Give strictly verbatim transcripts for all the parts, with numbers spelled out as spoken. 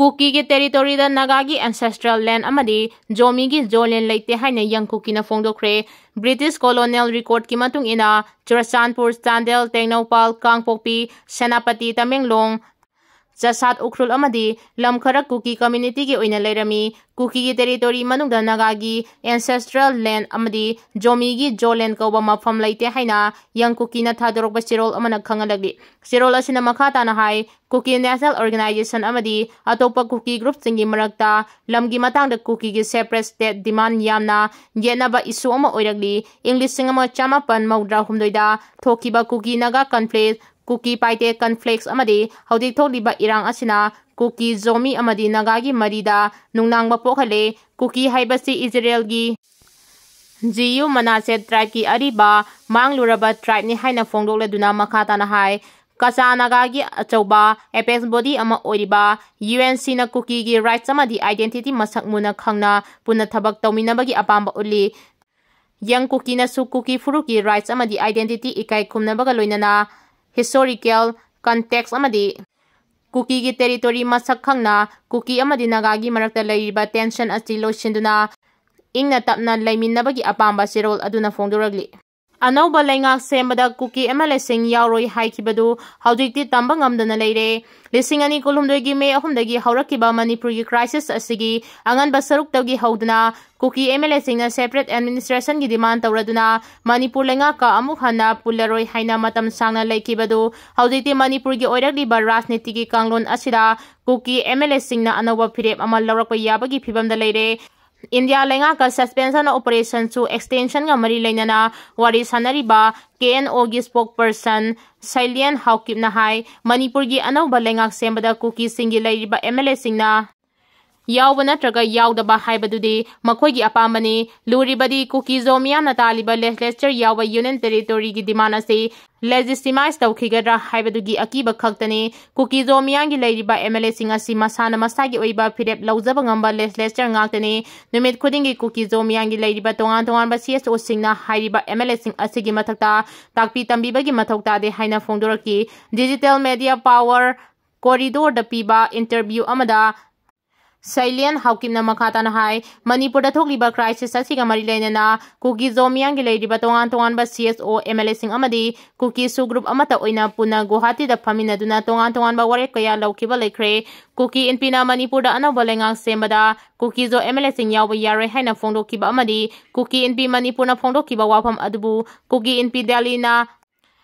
ꯀꯨꯀꯤꯒꯤ territoryꯗ ꯅꯥꯒꯥꯒꯤ ancestral land ꯑꯃꯗꯤ ꯖꯣꯃꯤꯒꯤ ꯖꯣꯂꯦꯟ ꯂꯩꯇꯦ ꯍꯥꯏꯅ ꯌꯪ ꯀꯨꯀꯤꯅ ꯐꯣꯡꯗꯣꯛꯈ꯭ꯔꯦ꯫ British colonial recordꯀꯤ ꯃꯇꯨꯡ ꯏꯟꯅ ꯆꯨꯔꯆꯥꯟꯄꯨꯔ, ꯆꯥꯟꯗꯦꯜ, ꯇꯦꯡꯅꯧꯄꯥꯜ, ꯀꯥꯡꯄꯣꯛꯄꯤ, ꯁꯦꯅꯥꯄꯇꯤ, ꯇꯃꯦꯡꯂꯣꯡ, ꯆꯁꯥꯠ ꯎꯈ꯭ꯔꯨꯜ ꯑꯃꯗꯤ ꯂꯝ ꯈꯔ ꯀꯨꯀꯤ communityꯒꯤ ꯑꯣꯏꯅ ꯂꯩꯔꯝꯃꯤ꯫ ꯀꯨꯀꯤꯒꯤ territory ꯃꯅꯨꯡꯗ ꯅꯥꯒꯥꯒꯤ ancestral land ꯑꯃꯗꯤ ꯖꯣꯃꯤꯒꯤ ꯖꯣꯂꯦꯟ ꯀꯧꯕ ꯃꯐꯝ ꯂꯩꯇꯦ ꯍꯥꯏꯅ ꯌꯪ ꯀꯨꯀꯤꯅ ꯊꯥꯗꯣꯔꯛꯄ ꯆꯦꯔꯣꯜ ꯑꯃꯅ ꯈꯪꯍꯜꯂꯛꯂꯤ꯫ ꯆꯦꯔꯣꯜ ꯑꯁꯤꯅ ꯃꯈꯥ ꯇꯥꯅ ꯍꯥꯏ, ꯀꯨꯀꯤ national organization ꯑꯃꯗꯤ ꯑꯇꯣꯞꯄ ꯀꯨꯀꯤ groupꯁꯤꯡꯒꯤ ꯃꯔꯛꯇ ꯂꯝꯒꯤ ꯃꯇꯥꯡꯗ ꯀꯨꯀꯤꯒꯤ separate state demand ꯌꯥꯝꯅ ꯌꯦꯠꯅꯕ issue ꯑꯃ ꯑꯣꯏꯔꯛꯂꯤ꯫ ꯏꯪ ꯂꯤꯁꯤꯡ ꯑꯃ ꯆꯃꯥꯄꯟ ꯃꯧꯗ꯭ꯔꯥ ꯍꯨꯝꯗꯣꯏꯗ ꯊꯣꯛꯈꯤꯕ ꯀꯨꯀꯤ ꯅꯥꯒꯥ conflict, ꯀꯨꯀꯤ ꯄꯥꯏꯇꯦ conflicts ꯑꯃꯗꯤ ꯍꯧꯖꯤꯛ ꯊꯣꯛꯂꯤꯕ ꯏꯔꯥꯡ ꯑꯁꯤꯅ ꯀꯨꯀꯤ, ꯖꯣꯃꯤ ꯑꯃꯗꯤ ꯅꯥꯒꯥꯒꯤ ꯃꯔꯤꯗ ꯅꯨꯡꯅꯥꯡꯕ ꯄꯣꯛꯍꯜꯂꯦ꯫ ꯀꯨꯀꯤ ꯍꯥꯏꯕꯁꯤ ꯏꯖꯔꯦꯜꯒꯤ ꯖꯤꯌꯨ ꯃꯅꯥꯁꯦ tribeꯀꯤ ꯑꯔꯤꯕ ꯃꯥꯡꯂꯨꯔꯕ tribeꯅꯤ ꯍꯥꯏꯅ ꯐꯣꯡꯗꯣꯛꯂꯗꯨꯅ ꯃꯈꯥ ꯇꯥꯅ ꯍꯥꯏ, ꯀꯆꯥ ꯅꯥꯒꯥꯒꯤ ꯑꯆꯧꯕ apex body ꯑꯃ ꯑꯣꯏꯔꯤꯕ UNCꯅ ꯀꯨꯀꯤꯒꯤ rights ꯑꯃꯗꯤ identity ꯃꯁꯛ ꯃꯨꯟꯅ ꯈꯪꯅ ꯄꯨꯟꯅ ꯊꯕꯛ ꯇꯧꯃꯤꯟꯅꯕꯒꯤ ꯑꯄꯥꯝꯕ ꯎꯠꯂꯤ꯫ ꯌꯪ ꯀꯨꯀꯤꯅꯁꯨ ꯀꯨꯀꯤ ꯐꯨꯔꯨꯞꯀꯤ rights ꯑꯃꯗꯤ identity ꯏꯀꯥꯏ ꯈꯨꯝꯅꯕꯒ ꯂꯣꯏꯅꯅ historical context ꯑꯃꯗꯤ ꯀꯨꯀꯤꯒꯤ territory ꯃꯁꯛ ꯈꯪꯅ ꯀꯨꯀꯤ ꯑꯃꯗꯤ ꯅꯥꯒꯥꯒꯤ ꯃꯔꯛꯇ ꯂꯩꯔꯤꯕ tension ꯑꯁꯤ ꯂꯣꯏꯁꯤꯟꯗꯨꯅ ꯏꯪꯅ ꯇꯞꯅ ꯂꯩꯃꯤꯟꯅꯕꯒꯤ ꯑꯄꯥꯝꯕ ꯆꯦꯔꯣꯜ ꯑꯗꯨꯅ ꯐꯣꯡꯗꯣꯔꯛꯂꯤ꯫ ꯑꯅꯧꯕ ꯂꯩꯉꯥꯛ ꯁꯦꯝꯕꯗ ꯀꯨꯀꯤ MLAꯁꯤꯡ ꯌꯥꯎꯔꯣꯏ ꯍꯥꯏꯈꯤꯕꯗꯨ ꯍꯧꯖꯤꯛꯇꯤ ꯇꯝꯕ ꯉꯝꯗꯅ ꯂꯩꯔꯦ꯫ ꯂꯤꯁꯤꯡ ꯑꯅꯤ ꯀꯨꯟꯍꯨꯝꯗꯣꯏꯒꯤ ꯃꯦ ꯑꯍꯨꯝꯗꯒꯤ ꯍꯧꯔꯛꯈꯤꯕ ꯃꯅꯤꯄꯨꯔꯒꯤ crisis ꯑꯁꯤꯒꯤ ꯑꯉꯟꯕ ꯁꯔꯨꯛꯇꯒꯤ ꯍꯧꯗꯨꯅ ꯀꯨꯀꯤ MLAꯁꯤꯡꯅ separate administrationꯒꯤ demand ꯇꯧꯔꯗꯨꯅ ꯃꯅꯤꯄꯨꯔ ꯂꯩꯉꯥꯛꯀ ꯑꯃꯨꯛ ꯍꯟꯅ ꯄꯨꯜꯂꯔꯣꯏ ꯍꯥꯏꯅ ꯃꯇꯝ ꯁꯥꯡꯅ ꯂꯩꯈꯤꯕꯗꯨ ꯍꯧꯖꯤꯛꯇꯤ ꯃꯅꯤꯄꯨꯔꯒꯤ ꯑꯣꯏꯔꯛꯂꯤꯕ ꯔꯥꯖꯅꯤꯇꯤꯒꯤ ꯀꯥꯡꯂꯣꯟ ꯑꯁꯤꯗ ꯀꯨꯀꯤ MLAꯁꯤꯡꯅ ꯑꯅꯧꯕ ꯐꯤꯔꯦꯞ ꯑꯃ ꯂꯧꯔꯛꯄ ꯌꯥꯕꯒꯤ ꯐꯤꯕꯝꯗ ꯂꯩꯔꯦ꯫ ꯏꯟꯗꯤꯌꯥ ꯂꯩꯉꯥꯛꯀ suspension of operationꯁꯨ extensionꯒ ꯃꯔꯤ ꯂꯩꯅꯅ ꯋꯥꯔꯤ ꯁꯥꯟꯅꯔꯤꯕ KNOꯒꯤ spokesperson ꯁꯩꯂꯦꯟ ꯍꯥꯎꯀꯤꯞꯅ ꯍꯥꯏ, ꯃꯅꯤꯄꯨꯔꯒꯤ ꯑꯅꯧꯕ ꯂꯩꯉꯥꯛ ꯁꯦꯝꯕꯗ ꯀꯨꯀꯤꯁꯤꯡꯒꯤ ꯂꯩꯔꯤꯕ MLAꯁꯤꯡꯅ ꯌꯥꯎꯕ ꯅꯠꯇ꯭ꯔꯒ ꯌꯥꯎꯗꯕ ꯍꯥꯏꯕꯗꯨꯗꯤ ꯃꯈꯣꯏꯒꯤ ꯑꯄꯥꯝꯕꯅꯤ꯫ ꯂꯨꯔꯤꯕꯗꯤ ꯀꯨꯀꯤ ꯖꯣ ꯃꯤꯌꯥꯝꯅ ꯇꯥꯜꯂꯤꯕ legislature ꯌꯥꯎꯕ Union Territoryꯒꯤ demand ꯑꯁꯤ legitimize ꯇꯧꯈꯤꯒꯗ꯭ꯔꯥ ꯍꯥꯏꯕꯗꯨꯒꯤ ꯑꯀꯤꯕ ꯈꯛꯇꯅꯤ꯫ ꯀꯨꯀꯤ ꯖꯣ ꯃꯤꯌꯥꯝꯒꯤ ꯂꯩꯔꯤꯕ MLAꯁꯤꯡ ꯑꯁꯤ ꯃꯁꯥꯅ ꯃꯁꯥꯒꯤ ꯑꯣꯏꯕ ꯐꯤꯔꯦꯞ ꯂꯧꯖꯕ ꯉꯝꯕ legislature ꯉꯥꯛꯇꯅꯤ꯫ ꯅꯨꯃꯤꯠ ꯈꯨꯗꯤꯡꯒꯤ ꯀꯨꯀꯤ ꯖꯣ ꯃꯤꯌꯥꯝꯒꯤ ꯂꯩꯔꯤꯕ ꯇꯣꯉꯥꯟ ꯇꯣꯉꯥꯟꯕ CSOꯁꯤꯡꯅ ꯍꯥꯏꯔꯤꯕ MLAꯁꯤꯡ ꯑꯁꯤꯒꯤ ꯃꯊꯛꯇ ꯇꯥꯛꯄꯤ ꯇꯝꯕꯤꯕꯒꯤ ꯃꯊꯧ ꯇꯥꯗꯦ ꯍꯥꯏꯅ ꯐꯣꯡꯗꯣꯔꯛꯈꯤ꯫ Digital media power ꯀꯣꯔꯤꯗꯣꯔꯗ ꯄꯤꯕ ꯏꯟꯇꯔꯚ꯭ꯌꯨ ꯑꯃꯗ ꯁꯩꯂꯦꯟ ꯍꯥꯎꯀꯤꯞꯅ ꯃꯈꯥ ꯇꯥꯅ ꯍꯥꯏ, ꯃꯅꯤꯄꯨꯔꯗ ꯊꯣꯛꯂꯤꯕ ꯀ꯭ꯔꯥꯏꯁꯤꯁ ꯑꯁꯤꯒ ꯃꯔꯤ ꯂꯩꯅꯅ ꯀꯨꯀꯤ ꯖꯣ ꯃꯤꯌꯥꯝꯒꯤ ꯂꯩꯔꯤꯕ ꯇꯣꯉꯥꯟ ꯇꯣꯉꯥꯟꯕ ꯁꯤ ꯑꯦꯁ ꯑꯣ, ꯑꯦꯝ ꯑꯦꯜ ꯑꯦꯁꯤꯡ ꯑꯃꯗꯤ ꯀꯨꯀꯤ ꯁꯨ ꯒ꯭ꯔꯨꯞ ꯑꯃꯠꯇ ꯑꯣꯏꯅ ꯄꯨꯟꯅ ꯒꯨꯋꯥꯍꯥꯇꯤꯗ ꯐꯝꯃꯤꯟꯅꯗꯨꯅ ꯇꯣꯉꯥꯟ ꯇꯣꯉꯥꯟꯕ ꯋꯥꯔꯦꯞ ꯀꯌꯥ ꯂꯧꯈꯤꯕ ꯂꯩꯈ꯭ꯔꯦ꯫ ꯀꯨꯀꯤ ꯏꯟꯄꯤꯅ ꯃꯅꯤꯄꯨꯔꯗ ꯑꯅꯧꯕ ꯂꯩꯉꯥꯛ ꯁꯦꯝꯕꯗ ꯀꯨꯀꯤ ꯖꯣ ꯑꯦꯝ ꯑꯦꯜ ꯑꯦꯁꯤꯡ ꯌꯥꯎꯕ ꯌꯥꯔꯣꯏ ꯍꯥꯏꯅ ꯐꯣꯡꯗꯣꯛꯈꯤꯕ ꯑꯃꯗꯤ ꯀꯨꯀꯤ ꯏꯟꯄꯤ ꯃꯅꯤꯄꯨꯔꯅ ꯐꯣꯡꯗꯣꯛꯈꯤꯕ ꯋꯥꯐꯝ ꯑꯗꯨꯕꯨ ꯀꯨꯀꯤ ꯏꯟꯄꯤ ꯗꯦꯜꯂꯤꯅ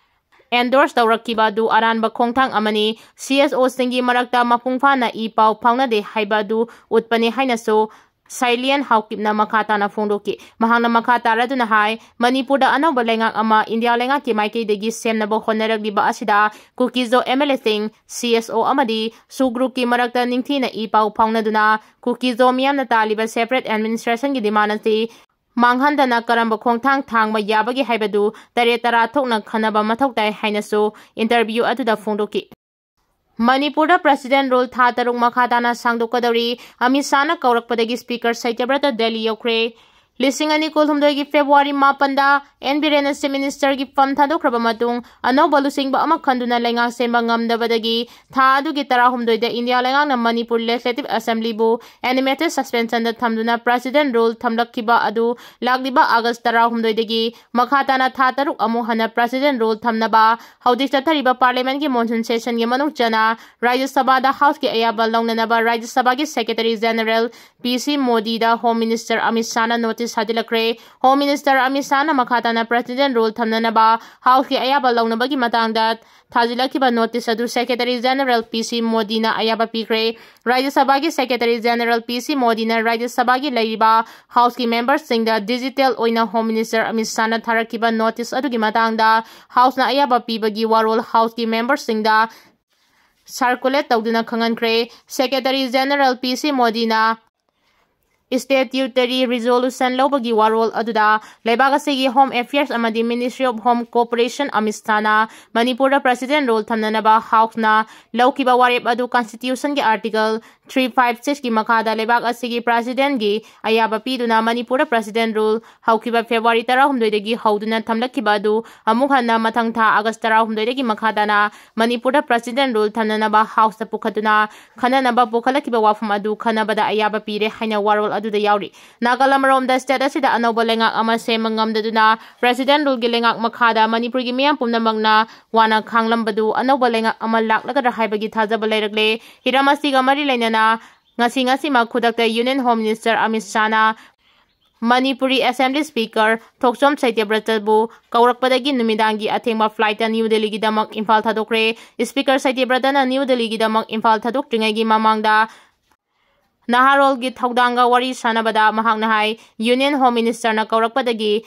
ꯑꯦꯟꯗꯣꯔꯁ ꯇꯧꯔꯛꯈꯤꯕ ꯑꯗꯨ ꯑꯔꯥꯟꯕ ꯈꯣꯡꯊꯥꯡ ꯑꯃꯅꯤ꯫ ꯁꯤ ꯑꯦꯁ ꯑꯣꯁꯤꯡꯒꯤ ꯃꯔꯛꯇ ꯃꯄꯨꯡ ꯐꯥꯅ ꯏ ꯄꯥꯎ ꯐꯥꯎꯅꯗꯦ ꯍꯥꯏꯕ ꯑꯗꯨ ꯎꯠꯄꯅꯤ ꯍꯥꯏꯅꯁꯨ ꯁꯥꯏꯂꯤꯌꯟ ꯍꯥꯎꯀꯤꯞꯅ ꯃꯈꯥ ꯇꯥꯅ ꯐꯣꯡꯗꯣꯛꯈꯤ꯫ ꯃꯍꯥꯛꯅ ꯃꯈꯥ ꯇꯥꯔꯗꯨꯅ ꯍꯥꯏ, ꯃꯅꯤꯄꯨꯔꯗ ꯑꯅꯧꯕ ꯂꯩꯉꯥꯛ ꯑꯃ ꯏꯟꯗꯤꯌꯥ ꯂꯩꯉꯥꯛꯀꯤ ꯃꯥꯏꯀꯩꯗꯒꯤ ꯁꯦꯝꯅꯕ ꯍꯣꯠꯅꯔꯛꯂꯤꯕ ꯑꯁꯤꯗ ꯀꯨꯀꯤꯖꯣ ꯑꯦꯝ ꯑꯦꯜ ꯑꯦꯁꯤꯡ, ꯁꯤ ꯑꯦꯁ ꯑꯣ ꯑꯃꯗꯤ ꯁꯨ ꯒ꯭ꯔꯨꯞꯀꯤ ꯃꯔꯛꯇ ꯅꯤꯡꯊꯤꯅ ꯏ ꯄꯥꯎ ꯐꯥꯎꯅꯗꯨꯅ ꯀꯨꯀꯤꯖꯣ ꯃꯤꯌꯥꯝꯅ ꯇꯥꯜꯂꯤꯕ ꯁꯦꯄꯔꯦꯠ ꯑꯦꯗꯃꯤꯅꯤꯁꯇ꯭ꯔꯦꯁꯟꯒꯤ ꯗꯤꯃꯥꯟ ꯑꯁꯤ ꯃꯥꯡꯍꯟꯗꯅ ꯀꯔꯝꯕ ꯈꯣꯡꯊꯥꯡ ꯊꯥꯡꯕ ꯌꯥꯕꯒꯦ ꯍꯥꯏꯕꯗꯨ ꯇꯔꯦꯠ ꯇꯔꯥ ꯊꯣꯛꯅ ꯈꯟꯅꯕ ꯃꯊꯧ ꯇꯥꯏ ꯍꯥꯏꯅꯁꯨ ꯏꯟꯇꯔꯚ꯭ꯌꯨ ꯑꯗꯨꯗ ꯐꯣꯡꯗꯣꯛꯈꯤ꯫ ꯃꯅꯤꯄꯨꯔꯗ ꯄ꯭ꯔꯦꯁꯤꯗꯦꯟ ꯔꯨꯜ ꯊꯥ ꯇꯔꯨꯛ ꯃꯈꯥ ꯇꯥꯅ ꯁꯥꯡꯗꯣꯛꯀꯗꯧꯔꯤ꯫ ꯑꯃꯤꯠ ꯁꯥꯍꯅ ꯀꯧꯔꯛꯄꯗꯒꯤ ꯁ꯭ꯄꯤꯀꯔ ꯁꯇ꯭ꯌꯕ꯭ꯔꯇ ꯗꯦꯜꯂꯤ ꯌꯧꯈ꯭ꯔꯦ꯫ ꯂꯤꯁꯤꯡ ꯑꯅꯤ ꯀꯨꯟꯍꯨꯝꯗꯣꯏꯒꯤ ꯐꯦꯕ꯭ꯔꯨꯋꯥꯔꯤ ꯃꯥꯄꯟꯗ ꯑꯦꯟ ꯕꯤꯔꯦꯟꯅ ꯆꯤꯐ ꯃꯤꯅꯤꯁꯇꯔꯒꯤ ꯐꯝ ꯊꯥꯗꯣꯛꯈ꯭ꯔꯕ ꯃꯇꯨꯡ ꯑꯅꯧꯕ ꯂꯨꯆꯤꯡꯕ ꯑꯃ ꯈꯟꯗꯨꯅ ꯂꯩꯉꯥꯛ ꯁꯦꯝꯕ ꯉꯝꯗꯕꯗꯒꯤ ꯊꯥ ꯑꯗꯨꯒꯤ ꯇꯔꯥꯍꯨꯝꯗꯣꯏꯗ ꯏꯟꯗꯤꯌꯥ ꯂꯩꯉꯥꯛꯅ ꯃꯅꯤꯄꯨꯔ ꯂꯦꯖꯤꯁꯂꯦꯇꯤꯚ ꯑꯦꯁꯦꯝꯕ꯭ꯂꯤꯕꯨ ꯑꯦꯅꯤꯃꯦꯇꯦꯗ ꯁꯁꯄꯦꯟꯁꯟꯗ ꯊꯝꯗꯨꯅ ꯄ꯭ꯔꯦꯁꯤꯗꯦꯟ ꯔꯨꯜ ꯊꯝꯂꯛꯈꯤꯕ ꯑꯗꯨ ꯂꯥꯛꯂꯤꯕ ꯑꯥꯒꯁ ꯇꯔꯥꯍꯨꯝꯗꯣꯏꯗꯒꯤ ꯃꯈꯥ ꯇꯥꯅ ꯊꯥ ꯇꯔꯨꯛ ꯑꯃꯨꯛ ꯍꯟꯅ ꯄ꯭ꯔꯦꯁꯤꯗꯦꯟ ꯔꯨꯜ ꯊꯝꯅꯕ ꯍꯧꯖꯤꯛ ꯆꯠꯊꯔꯤꯕ ꯄꯥꯔꯂꯤꯌꯥꯃꯦꯟꯠꯀꯤ ꯃꯣꯟꯁꯨꯟ ꯁꯦꯁꯟꯒꯤ ꯃꯅꯨꯡ ꯆꯟꯅ ꯔꯥꯖ꯭ꯌ ꯁꯚꯥꯗ ꯍꯥꯎꯁꯀꯤ ꯑꯌꯥꯕ ꯂꯧꯅꯅꯕ ꯔꯥꯖ꯭ꯌ ꯁꯚꯥꯒꯤ ꯁꯦꯀ꯭ꯔꯦꯇꯔꯤ ꯖꯦꯅꯔꯦꯜ ꯄꯤ ꯁꯤ ꯃꯣꯗꯤꯗ ꯍꯣꯝ ꯃꯤꯅꯤꯁꯇꯔ ꯑꯃꯤꯠ ꯁꯥꯍꯅ ꯅꯣꯇꯤꯁ ꯊꯥꯖꯤꯜꯂꯛꯈ꯭ꯔꯦ꯫ ꯍꯣꯝ ꯃꯤꯅꯤꯁꯇꯔ ꯑꯃꯤꯠ ꯁꯥꯍꯅ ꯃꯈꯥ ꯇꯥꯅ ꯄ꯭ꯔꯦꯁꯤꯗꯦꯟ ꯔꯨꯜ ꯊꯝꯅꯅꯕ ꯍꯥꯎꯁꯀꯤ ꯑꯌꯥꯕ ꯂꯧꯅꯕꯒꯤ ꯃꯇꯥꯡꯗ ꯊꯥꯖꯤꯜꯂꯛꯈꯤꯕ ꯅꯣꯇꯤꯁ ꯑꯗꯨ ꯁꯦꯀ꯭ꯔꯦꯇꯔꯤ ꯖꯦꯅꯔꯦꯜ ꯄꯤ ꯁꯤ ꯃꯣꯗꯤꯅ ꯑꯌꯥꯕ ꯄꯤꯈ꯭ꯔꯦ꯫ ꯔꯥꯖ꯭ꯌ ꯁꯚꯥꯒꯤ ꯁꯦꯀ꯭ꯔꯦꯇꯔꯤ ꯖꯦꯅꯔꯦꯜ ꯄꯤ ꯁꯤ ꯃꯣꯗꯤꯅ ꯔꯥꯖ꯭ꯌ ꯁꯚꯥꯒꯤ ꯂꯩꯔꯤꯕ ꯍꯥꯎꯁꯀꯤ ꯃꯦꯝꯕꯔꯁꯤꯡꯗ ꯗꯤꯖꯤꯇꯦꯜ ꯑꯣꯏꯅ ꯍꯣꯝ ꯃꯤꯅꯤꯁꯇꯔ ꯑꯃꯤꯠ ꯁꯥꯍꯅ ꯊꯥꯔꯛꯈꯤꯕ ꯅꯣꯇꯤꯁ ꯑꯗꯨꯒꯤ ꯃꯇꯥꯡꯗ ꯍꯥꯎꯁꯅ ꯑꯌꯥꯕ ꯄꯤꯕꯒꯤ ꯋꯥꯔꯣꯜ ꯍꯥꯎꯁꯀꯤ ꯃꯦꯝꯕꯔꯁꯤꯡꯗ ꯁꯥꯔꯀꯨꯂꯦꯠ ꯇꯧꯗꯨꯅ ꯈꯪꯍꯟꯈ꯭ꯔꯦ꯫ ꯁꯦꯀ꯭ꯔꯦꯇꯔꯤ ꯖꯦꯅꯔꯦꯜ ꯄꯤ ꯁꯤ ꯃꯣꯗꯤꯅ statutory resolution ꯂꯧꯕꯒꯤ ꯋꯥꯔꯣꯜ ꯑꯗꯨꯗ ꯂꯩꯕꯥꯛ ꯑꯁꯤꯒꯤ Home Affairs ꯑꯃꯗꯤ Ministry of Home Cooperation Amit ꯁꯥꯍꯅ ꯃꯅꯤꯄꯨꯔꯗ President Rule ꯊꯝꯅꯅꯕ Houseꯅ ꯂꯧꯈꯤꯕ ꯋꯥꯔꯦꯞ ꯑꯗꯨ Constitutionꯒꯤ Article three five sixꯀꯤ ꯃꯈꯥꯗ ꯂꯩꯕꯥꯛ ꯑꯁꯤꯒꯤ Presidentꯒꯤ ꯑꯌꯥꯕ ꯄꯤꯗꯨꯅ ꯃꯅꯤꯄꯨꯔꯗ President Rule ꯍꯧꯈꯤꯕ February ꯇꯔꯥꯍꯨꯝꯗꯣꯏꯗꯒꯤ ꯍꯧꯗꯨꯅ ꯊꯝꯂꯛꯈꯤꯕ ꯑꯗꯨ ꯑꯃꯨꯛ ꯍꯟꯅ ꯃꯊꯪ ꯊꯥ August ꯇꯔꯥꯍꯨꯝꯗꯣꯏꯗꯒꯤ ꯃꯈꯥ ꯇꯥꯅ ꯃꯅꯤꯄꯨꯔꯗ President Rule ꯊꯝꯅꯅꯕ Houseꯇ ꯄꯨꯈꯠꯇꯨꯅ ꯈꯟꯅꯅꯕ ꯄꯨꯈꯠꯂꯛꯈꯤꯕ ꯋꯥꯐꯝ ꯑꯗꯨ ꯈꯟꯅꯕꯗ ꯑꯌꯥꯕ ꯄꯤꯔꯦ ꯍꯥꯏꯅ ꯋꯥꯔꯣꯜ ꯑꯗꯨꯗ ꯌꯥꯎꯔꯤ꯫ ꯅꯥꯒꯜ ꯑꯃꯔꯣꯝꯗ state ꯑꯁꯤꯗ ꯑꯅꯧꯕ ꯂꯩꯉꯥꯛ ꯑꯃ ꯁꯦꯝꯕ ꯉꯝꯗꯗꯨꯅ President Ruleꯒꯤ ꯂꯩꯉꯥꯛ ꯃꯈꯥꯗ ꯃꯅꯤꯄꯨꯔꯒꯤ ꯃꯤꯌꯥꯝ ꯄꯨꯝꯅꯃꯛꯅ ꯋꯥꯅ ꯈꯥꯡꯂꯝꯕꯗꯨ ꯑꯅꯧꯕ ꯂꯩꯉꯥꯛ ꯑꯃ ꯂꯥꯛꯂꯒꯗ꯭ꯔꯥ ꯍꯥꯏꯕꯒꯤ ꯊꯥꯖꯕ ꯂꯩꯔꯛꯂꯦ꯫ ꯍꯤꯔꯝ ꯑꯁꯤꯒ ꯃꯔꯤ ꯂꯩꯅꯅ ꯉꯁꯤ ꯉꯁꯤꯃꯛ ꯈꯨꯗꯛꯇ Union Home Minister Amit ꯁꯥꯍꯅ Manipuri Assembly Speaker ꯊꯣꯛꯆꯣꯝ ꯁꯇ꯭ꯌꯕ꯭ꯔꯇꯕꯨ ꯀꯧꯔꯛꯄꯗꯒꯤ ꯅꯨꯃꯤꯗꯥꯡꯒꯤ ꯑꯊꯦꯡꯕ flightꯇ ꯅ꯭ꯌꯨ ꯗꯦꯜꯂꯤꯒꯤꯗꯃꯛ ꯏꯝꯐꯥꯜ ꯊꯥꯗꯣꯛꯈ꯭ꯔꯦ꯫ Speaker ꯁꯇ꯭ꯌꯕ꯭ꯔꯇꯅ ꯅ꯭ꯌꯨ ꯗꯦꯜꯂꯤꯒꯤꯗꯃꯛ ꯏꯝꯐꯥꯜ ꯊꯥꯗꯣꯛꯇ꯭ꯔꯤꯉꯩꯒꯤ ꯃꯃꯥꯡꯗ ꯅꯍꯥꯔꯣꯜꯒꯤ ꯊꯧꯗꯥꯡꯒ ꯋꯥꯔꯤ ꯁꯥꯟꯅꯕꯗ ꯃꯍꯥꯛꯅ ꯍꯥꯏ, Union Home Ministerꯅ ꯀꯧꯔꯛꯄꯗꯒꯤ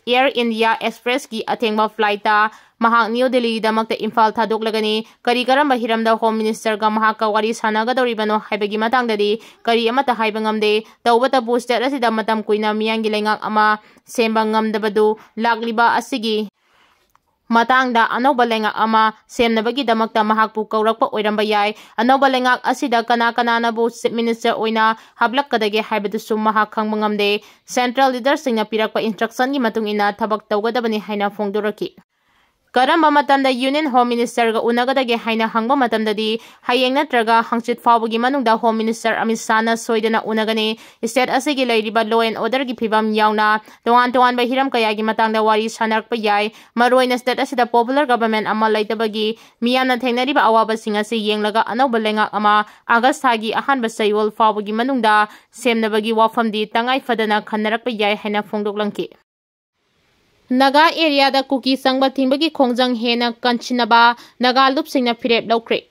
Air India Expressꯀꯤ ꯑꯊꯦꯡꯕ flightꯇ ꯃꯍꯥꯛ ꯅ꯭ꯌꯨ ꯗꯦꯜꯂꯤꯒꯤꯗꯃꯛꯇ ꯏꯝꯐꯥꯜ ꯊꯥꯗꯣꯛꯂꯒꯅꯤ꯫ ꯀꯔꯤ ꯀꯔꯝꯕ ꯍꯤꯔꯝꯗ Home Ministerꯒ ꯃꯍꯥꯛꯀ ꯋꯥꯔꯤ ꯁꯥꯟꯅꯒꯗꯧꯔꯤꯕꯅꯣ ꯍꯥꯏꯕꯒꯤ ꯃꯇꯥꯡꯗꯗꯤ ꯀꯔꯤ ꯑꯃꯠꯇ ꯍꯥꯏꯕ ꯉꯝꯗꯦ꯫ ꯇꯧꯕꯇꯕꯨ state ꯑꯁꯤꯗ ꯃꯇꯝ ꯀꯨꯏꯅ ꯃꯤꯌꯥꯝꯒꯤ ꯂꯩꯉꯥꯛ ꯑꯃ ꯁꯦꯝꯕ ꯉꯝꯗꯕꯗꯨ ꯂꯥꯛꯂꯤꯕ ꯑꯁꯤꯒꯤ ꯃꯇꯥꯡꯗ ꯑꯅꯧꯕ ꯂꯩꯉꯥꯛ ꯑꯃ ꯁꯦꯝꯅꯕꯒꯤꯗꯃꯛꯇ ꯃꯍꯥꯛꯄꯨ ꯀꯧꯔꯛꯄ ꯑꯣꯏꯔꯝꯕ ꯌꯥꯏ꯫ ꯑꯅꯧꯕ ꯂꯩꯉꯥꯛ ꯑꯁꯤꯗ ꯀꯅꯥ ꯀꯅꯥꯅꯕꯨ Chief Minister ꯑꯣꯏꯅ ꯍꯥꯞꯂꯛꯀꯗꯒꯦ ꯍꯥꯏꯕꯗꯨꯁꯨ ꯃꯍꯥꯛ ꯈꯪꯕ ꯉꯝꯗꯦ꯫ Central leaderꯁꯤꯡꯅ ꯄꯤꯔꯛꯄ instructionꯒꯤ ꯃꯇꯨꯡ ꯏꯟꯅ ꯊꯕꯛ ꯇꯧꯒꯗꯕꯅꯤ ꯍꯥꯏꯅ ꯐꯣꯡꯗꯣꯔꯛꯈꯤ꯫ ꯀꯔꯝꯕ ꯃꯇꯝꯗ Union Home Ministerꯒ ꯎꯅꯒꯗꯒꯦ ꯍꯥꯏꯅ ꯍꯪꯕ ꯃꯇꯝꯗꯗꯤ, ꯍꯌꯦꯡ ꯅꯠꯇ꯭ꯔꯒ ꯍꯪꯆꯤꯠ ꯐꯥꯎꯕꯒꯤ ꯃꯅꯨꯡꯗ Home Minister ꯑꯃꯤꯠ ꯁꯥꯍꯅ ꯁꯣꯏꯗꯅ ꯎꯅꯒꯅꯤ꯫ State ꯑꯁꯤꯒꯤ ꯂꯩꯔꯤꯕ law and orderꯒꯤ ꯐꯤꯕꯝ ꯌꯥꯎꯅ ꯇꯣꯉꯥꯟ ꯇꯣꯉꯥꯟꯕ ꯍꯤꯔꯝ ꯀꯌꯥꯒꯤ ꯃꯇꯥꯡꯗ ꯋꯥꯔꯤ ꯁꯥꯟꯅꯔꯛꯄ ꯌꯥꯏ꯫ ꯃꯔꯨꯑꯣꯏꯅ state ꯑꯁꯤꯗ popular government ꯑꯃ ꯂꯩꯇꯕꯒꯤ ꯃꯤꯌꯥꯝꯅ ꯊꯦꯡꯅꯔꯤꯕ ꯑꯋꯥꯕꯁꯤꯡ ꯑꯁꯤ ꯌꯦꯡꯂꯒ ꯑꯅꯧꯕ ꯂꯩꯉꯥꯛ ꯑꯃ August ꯊꯥꯒꯤ ꯑꯍꯥꯟꯕ ꯆꯌꯣꯜ ꯐꯥꯎꯕꯒꯤ ꯃꯅꯨꯡꯗ ꯁꯦꯝꯅꯕꯒꯤ ꯋꯥꯐꯝꯗꯤ ꯇꯉꯥꯏ ꯐꯗꯅ ꯈꯟꯅꯔꯛꯄ ꯌꯥꯏ ꯍꯥꯏꯅ ꯐꯣꯡꯗꯣꯛꯂꯝꯈꯤ꯫ ꯅꯥꯒꯥ areaꯗ ꯀꯨꯀꯤ ꯆꯪꯕ ꯊꯤꯡꯕꯒꯤ ꯈꯣꯡꯖꯪ ꯍꯦꯟꯅ ꯀꯟꯁꯤꯟꯅꯕ ꯅꯥꯒꯥ ꯂꯨꯞꯁꯤꯡꯅ ꯐꯤꯔꯦꯞ ꯂꯧꯈ꯭ꯔꯦ꯫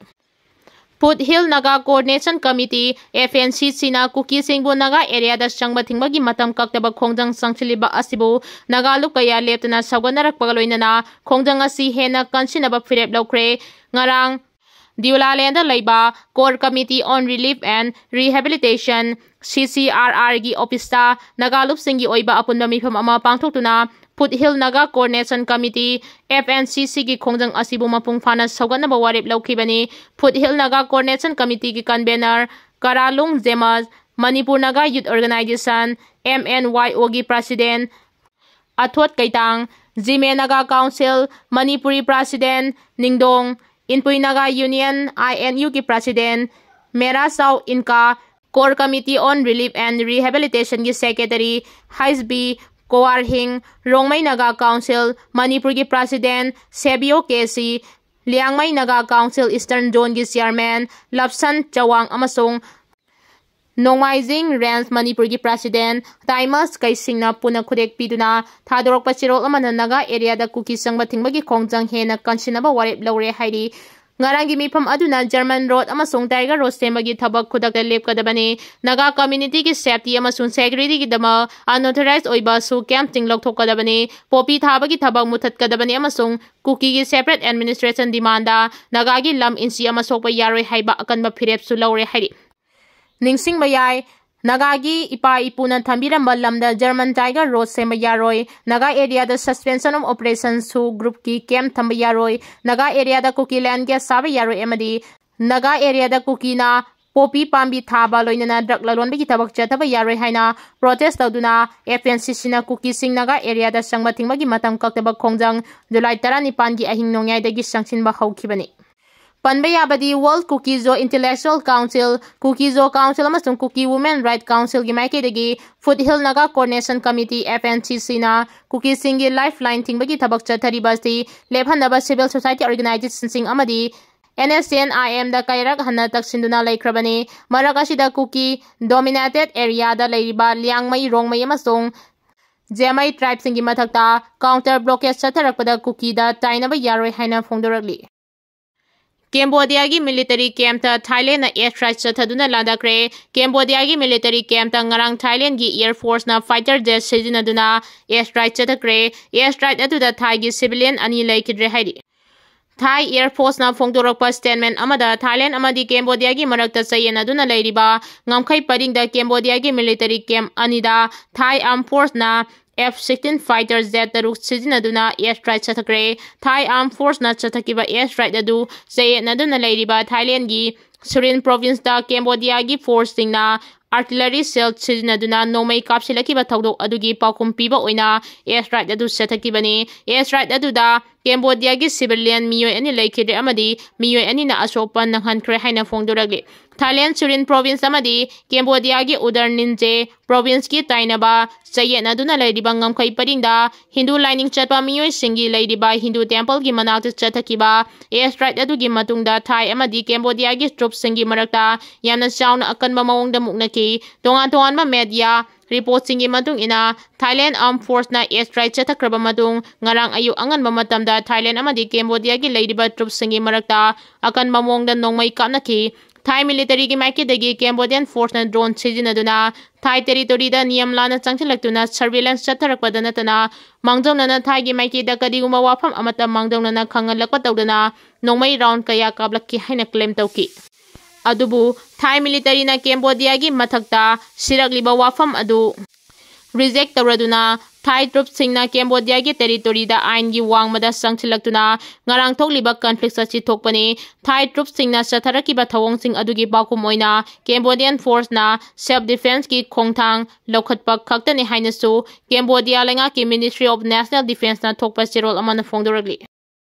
Foothill Naga Coordination Committee, F N C Cꯅ ꯀꯨꯀꯤꯁꯤꯡꯕꯨ Naga areaꯗ ꯆꯪꯕ ꯊꯤꯡꯕꯒꯤ ꯃꯇꯝ ꯀꯛꯇꯕ ꯈꯣꯡꯖꯪ ꯆꯪꯁꯤꯜꯂꯤꯕ ꯑꯁꯤꯕꯨ ꯅꯥꯒꯥ ꯂꯨꯞ ꯀꯌꯥ ꯂꯦꯞꯇꯅ ꯁꯧꯒꯠꯅꯔꯛꯄꯒ ꯂꯣꯏꯅꯅ ꯈꯣꯡꯖꯪ ꯑꯁꯤ ꯍꯦꯟꯅ ꯀꯟꯁꯤꯟꯅꯕ ꯐꯤꯔꯦꯞ ꯂꯧꯈ꯭ꯔꯦ꯫ ꯉꯔꯥꯡ ꯗꯤꯎꯂꯥꯂꯦꯟꯗ ꯂꯩꯕ Core Committee on Relief and Rehabilitation, C C R R ꯒꯤ ꯑꯣꯐꯤꯁꯇ ꯅꯥꯒꯥ ꯂꯨꯞꯁꯤꯡꯒꯤ ꯑꯣꯏꯕ ꯑꯄꯨꯟꯕ ꯃꯤꯐꯝ ꯑꯃ ꯄꯥꯡꯊꯣꯛꯇꯨꯅ Foothill Naga Coordination Committee, F N C C ꯒꯤ ꯈꯣꯡꯖꯪ ꯑꯁꯤꯕꯨ ꯃꯄꯨꯡ ꯐꯥꯅ ꯁꯧꯒꯠꯅꯕ ꯋꯥꯔꯦꯞ ꯂꯧꯈꯤꯕꯅꯤ꯫ Foothill Naga Coordination Committee ꯒꯤ convener Karalung James, Manipur Naga youth organisation, M N Y O ꯒꯤ president Athot Keitang, Zeme Naga council Manipuri president Ningdong, Inpui Naga union, I N U ꯒꯤ president Mera Chao Inka, Core Committee on Relief and Rehabilitation ꯒꯤ secretary H B Kowarhing, Rongmei Naga council ꯃꯅꯤꯄꯨꯔꯒꯤ president Sebiyo K C, Liangmai Naga council Eastern Zone ꯒꯤ chairman Lapsan ꯆꯋꯥꯡ ꯑꯃꯁꯨꯡ ꯅꯣꯡꯃꯥꯏꯖꯤꯡ range ꯃꯅꯤꯄꯨꯔꯒꯤ president ꯇꯥꯏꯃꯁ ꯀꯩꯁꯤꯡꯅ ꯄꯨꯟꯅ ꯈꯨꯗꯦꯛ ꯄꯤꯗꯨꯅ ꯊꯥꯗꯣꯔꯛꯄ ꯆꯦꯔꯣꯜ ꯑꯃꯅ ꯅꯥꯒꯥ ꯑꯦꯔꯤꯌꯥꯗ ꯀꯨꯀꯤ ꯆꯪꯕ ꯊꯤꯡꯕꯒꯤ ꯈꯣꯡꯖꯪ ꯍꯦꯟꯅ ꯀꯟꯁꯤꯟꯅꯕ ꯋꯥꯔꯦꯞ ꯂꯧꯔꯦ ꯍꯥꯏꯔꯤ꯫ ꯉꯔꯥꯡꯒꯤ ꯃꯤꯐꯝ ꯑꯗꯨꯅ ꯖꯔꯃꯟ ꯔꯣꯗ ꯑꯃꯁꯨꯡ ꯇꯥꯏꯒꯔ ꯔꯣꯗ ꯁꯦꯝꯕꯒꯤ ꯊꯕꯛ ꯈꯨꯗꯛꯇ ꯂꯦꯞꯀꯗꯕꯅꯤ꯫ ꯅꯥꯒꯥ community ꯒꯤ safety ꯑꯃꯁꯨꯡ security ꯒꯤꯗꯃꯛ unauthorized ꯑꯣꯏꯕ ꯁꯨ camp ꯁꯤꯡ ꯂꯧꯊꯣꯛꯀꯗꯕꯅꯤ꯫ ꯄꯣꯄꯤ ꯊꯥꯕꯒꯤ ꯊꯕꯛ ꯃꯨꯊꯠꯀꯗꯕꯅꯤ ꯑꯃꯁꯨꯡ ꯀꯨꯀꯤꯒꯤ separate administration demand ꯗ ꯅꯥꯒꯥꯒꯤ ꯂꯝ ꯏꯟꯆꯤ ꯑꯃ ꯁꯣꯛꯄ ꯌꯥꯔꯣꯏ ꯍꯥꯏꯕ ꯑꯀꯟꯕ ꯐꯤꯔꯦꯞꯁꯨ ꯂꯧꯔꯦ ꯍꯥꯏꯔꯤ꯫ ꯅꯤꯡꯁꯤꯡꯕ ꯌꯥꯏ, ꯅꯥꯒꯥꯒꯤ ꯏꯄꯥ ꯏꯄꯨꯅ ꯊꯝꯕꯤꯔꯝꯕ ꯂꯝꯗ ꯖꯔꯃꯟ ꯇꯥꯏꯒꯔ ꯔꯣꯗ ꯁꯦꯝꯕ ꯌꯥꯔꯣꯏ, ꯅꯥꯒꯥ ꯑꯦꯔꯤꯌꯥꯗ suspension of operation ꯁꯨ group ꯀꯤ camp ꯊꯝꯕ ꯌꯥꯔꯣꯏ, ꯅꯥꯒꯥ ꯑꯦꯔꯤꯌꯥꯗ ꯀꯨꯀꯤ land gas ꯁꯥꯕ ꯌꯥꯔꯣꯏ ꯑꯃꯗꯤ ꯅꯥꯒꯥ ꯑꯦꯔꯤꯌꯥꯗ ꯀꯨꯀꯤꯅ ꯄꯣꯄꯤ ꯄꯥꯝꯕꯤ ꯊꯥꯕ ꯂꯣꯏꯅꯅ drug ꯂꯂꯣꯟꯕꯒꯤ ꯊꯕꯛ ꯆꯠꯊꯕ ꯌꯥꯔꯣꯏ ꯍꯥꯏꯅ protest ꯇꯧꯗꯨꯅ F N C C ꯅ ꯀꯨꯀꯤꯁꯤꯡ ꯅꯥꯒꯥ ꯑꯦꯔꯤꯌꯥꯗ ꯆꯪꯕ ꯊꯤꯡꯕꯒꯤ ꯃꯇꯝ ꯀꯛꯇꯕ ꯈꯣꯡꯖꯪ ꯖꯨꯂꯥꯏ ꯇꯔꯥꯅꯤꯄꯥꯟꯒꯤ ꯑꯍꯤꯡ ꯅꯣꯡꯌꯥꯏꯗꯒꯤ ꯆꯪꯁꯤꯟꯕ ꯍꯧꯈꯤꯕꯅꯤ꯫ ꯄꯟꯕ ꯌꯥꯕꯗꯤ World Kuki-Zo Intellectual Council, Kuki-Zo Council ꯑꯃꯁꯨꯡ Kuki Women Right Council ꯒꯤ ꯃꯥꯏꯀꯩꯗꯒꯤ Foothill Naga Coordination Committee, F N C C ꯅ ꯀꯨꯀꯤꯁꯤꯡꯒꯤ lifeline ꯊꯤꯡꯕꯒꯤ ꯊꯕꯛ ꯆꯠꯊꯔꯤꯕ ꯑꯁꯤ ꯂꯦꯞꯍꯟꯅꯕ civil society organization ꯁꯤꯡ ꯑꯃꯗꯤ N S C N I M ꯗ ꯀꯌꯥꯔꯛ ꯍꯟꯅ ꯇꯛꯁꯤꯟꯗꯨꯅ ꯂꯩꯈ꯭ꯔꯕꯅꯤ꯫ ꯃꯔꯛ ꯑꯁꯤꯗ ꯀꯨꯀꯤ dominated area ꯗ ꯂꯩꯔꯤꯕ ꯂꯤꯌꯥꯡꯃꯩ, ꯔꯣꯡꯃꯩ ꯑꯃꯁꯨꯡ ꯖꯦꯃꯩ tribe ꯁꯤꯡꯒꯤ ꯃꯊꯛꯇ counter blockade ꯆꯠꯊꯔꯛꯄꯗ ꯀꯨꯀꯤꯗ ꯇꯥꯏꯅꯕ ꯌꯥꯔꯣꯏ ꯍꯥꯏꯅ ꯐꯣꯡꯗꯣꯔꯛꯂꯤ꯫ ꯀꯦꯝꯕꯣꯗꯤꯌꯥꯒꯤ military camp ꯇ ꯊꯥꯏꯂꯦꯟꯅ air strike ꯆꯠꯊꯗꯨꯅ ꯂꯥꯟꯗꯥꯈ꯭ꯔꯦ꯫ ꯀꯦꯝꯕꯣꯗꯤꯌꯥꯒꯤ military camp ꯇ ꯉꯔꯥꯡ ꯊꯥꯏꯂꯦꯟꯒꯤ air force ꯅ fighter jet ꯁꯤꯖꯤꯟꯅꯗꯨꯅ air strike ꯆꯠꯊꯈ꯭ꯔꯦ꯫ Air strike ꯑꯗꯨꯗ ꯊꯥꯏꯒꯤ civilian ꯑꯅꯤ ꯂꯩꯈꯤꯗ꯭ꯔꯦ ꯍꯥꯏꯔꯤ꯫ Thai Air Force ꯅ ꯐꯣꯡꯗꯣꯔꯛꯄ statement ꯑꯃꯗ Thailand ꯑꯃꯗꯤ Cambodia ꯒꯤ ꯃꯔꯛꯇ ꯆꯌꯦꯠꯅꯗꯨꯅ ꯂꯩꯔꯤꯕ ꯉꯝꯈꯩ ꯄꯔꯤꯡꯗ Cambodia ꯒꯤ military camp ꯑꯅꯤꯗ Thai Armed Force ꯅ F sixteen fighter jet ꯇꯔꯨꯛ ꯁꯤꯖꯤꯟꯅꯗꯨꯅ air strike ꯆꯠꯊꯈ꯭ꯔꯦ꯫ Thai Armed Force ꯅ ꯆꯠꯊꯈꯤꯕ air strike ꯑꯗꯨ ꯆꯌꯦꯠꯅꯗꯨꯅ ꯂꯩꯔꯤꯕ Thailand ꯒꯤ Surin Province ꯇ Cambodia ꯒꯤ force ꯁꯤꯡꯅ artillery shell ꯁꯤꯖꯤꯟꯅꯗꯨꯅ ꯅꯣꯡꯃꯩ ꯀꯥꯞꯁꯤꯜꯂꯛꯈꯤꯕ ꯊꯧꯗꯣꯛ ꯑꯗꯨꯒꯤ ꯄꯥꯎꯈꯨꯝ ꯄꯤꯕ ꯑꯣꯏꯅ air strike ꯑꯗꯨ ꯆꯠꯊꯈꯤꯕꯅꯤ꯫ Air strike ꯑꯗꯨꯗ Cambodia ꯒꯤ civilian ꯃꯤꯑꯣꯏ ꯑꯅꯤ ꯂꯩꯈꯤꯗ꯭ꯔꯦ ꯑꯃꯗꯤ ꯃꯤꯑꯣꯏ ꯑꯅꯤꯅ ꯑꯁꯣꯛ ꯑꯄꯟ ꯅꯪꯍꯟꯈ꯭ꯔꯦ ꯍꯥꯏꯅ ꯐꯣꯡꯗꯣꯔꯛꯂꯤ꯫ Thailand Surin Province ꯑꯃꯗꯤ Cambodia ꯒꯤ Udar Ninge Province ꯀꯤ ꯇꯥꯏꯅꯕ ꯆꯌꯦꯠꯅꯗꯨꯅ ꯂꯩꯔꯤꯕ ꯉꯝꯈꯩ ꯄꯔꯤꯡꯗ ꯍꯤꯟꯗꯨ ꯂꯥꯏꯅꯤꯡ ꯆꯠꯄ ꯃꯤꯑꯣꯏꯁꯤꯡꯒꯤ ꯂꯩꯔꯤꯕ ꯍꯤꯟꯗꯨ temple ꯒꯤ ꯃꯅꯥꯛꯇ ꯆꯠꯊꯈꯤꯕ air strike ꯑꯗꯨꯒꯤ ꯃꯇꯨꯡꯗ Thai ꯑꯃꯗꯤ Cambodia ꯒꯤ troops ꯁꯤꯡꯒꯤ ꯃꯔꯛꯇ ꯌꯥꯝꯅ ꯆꯥꯎꯅ ꯑꯀꯟꯕ ꯃꯑꯣꯡꯗ ꯃꯨꯛꯅꯈꯤ꯫ ꯇꯣꯉꯥꯟ ꯇꯣꯉꯥꯟꯕ media report ꯁꯤꯡꯒꯤ ꯃꯇꯨꯡ ꯏꯟꯅ, Thailand Armed Force ꯅ air strike ꯆꯠꯊꯈ꯭ꯔꯕ ꯃꯇꯨꯡ ꯉꯔꯥꯡ ꯑꯌꯨꯛ ꯑꯉꯟꯕ ꯃꯇꯝꯗ Thailand ꯑꯃꯗꯤ Cambodia ꯒꯤ ꯂꯩꯔꯤꯕ troops ꯁꯤꯡꯒꯤ ꯃꯔꯛꯇ ꯑꯀꯟꯕ ꯃꯑꯣꯡꯗ ꯅꯣꯡꯃꯩ ꯀꯥꯞꯅꯈꯤ꯫ Thai military ꯒꯤ ꯃꯥꯏꯀꯩꯗꯒꯤ Cambodia Force ꯅ drone ꯁꯤꯖꯤꯟꯅꯗꯨꯅ Thai territory ꯗ ꯅꯤꯌꯝ ꯂꯥꯟꯅ ꯆꯪꯁꯤꯜꯂꯛꯇꯨꯅ surveillance ꯆꯠꯊꯔꯛꯄꯗ ꯅꯠꯇꯅ, ꯃꯥꯡꯖꯧꯅꯅ Thai ꯒꯤ ꯃꯥꯏꯀꯩꯗ ꯀꯔꯤꯒꯨꯝꯕ ꯋꯥꯐꯝ ꯑꯃꯠꯇ ꯃꯥꯡꯖꯧꯅꯅ ꯈꯪꯍꯜꯂꯛꯄ ꯇꯧꯗꯅ ꯅꯣꯡꯃꯩ round ꯀꯌꯥ ꯀꯥꯞꯂꯛꯈꯤ ꯍꯥꯏꯅ claim ꯇꯧꯈꯤ꯫ ꯑꯗꯨꯕꯨ Thai military ꯅ Cambodia ꯒꯤ ꯃꯊꯛꯇ ꯁꯤꯔꯛꯂꯤꯕ ꯋꯥꯐꯝ ꯑꯗꯨ reject ꯇꯧꯔꯗꯨꯅ, Thai troops ꯁꯤꯡꯅ Cambodia ꯒꯤ territory ꯗ ꯑꯥꯏꯟꯒꯤ ꯋꯥꯡꯃꯗ ꯆꯪꯁꯤꯜꯂꯛꯇꯨꯅ ꯉꯔꯥꯡ ꯊꯣꯛꯂꯤꯕ conflict ꯑꯁꯤ ꯊꯣꯛꯄꯅꯤ꯫ Thai troops ꯁꯤꯡꯅ ꯆꯠꯊꯔꯛꯈꯤꯕ ꯊꯧꯑꯣꯡꯁꯤꯡ ꯑꯗꯨꯒꯤ ꯄꯥꯎꯈꯨꯝ ꯑꯣꯏꯅ Cambodian force ꯅ self defence ꯀꯤ ꯈꯣꯡꯊꯥꯡ ꯂꯧꯈꯠꯄ ꯈꯛꯇꯅꯤ ꯍꯥꯏꯅꯁꯨ Cambodia ꯂꯩꯉꯥꯛꯀꯤ Ministry of National Defence ꯅ ꯊꯣꯛꯄ ꯆꯦꯔꯣꯜ ꯑꯃꯅ ꯐꯣꯡꯗꯣꯔꯛꯂꯤ꯫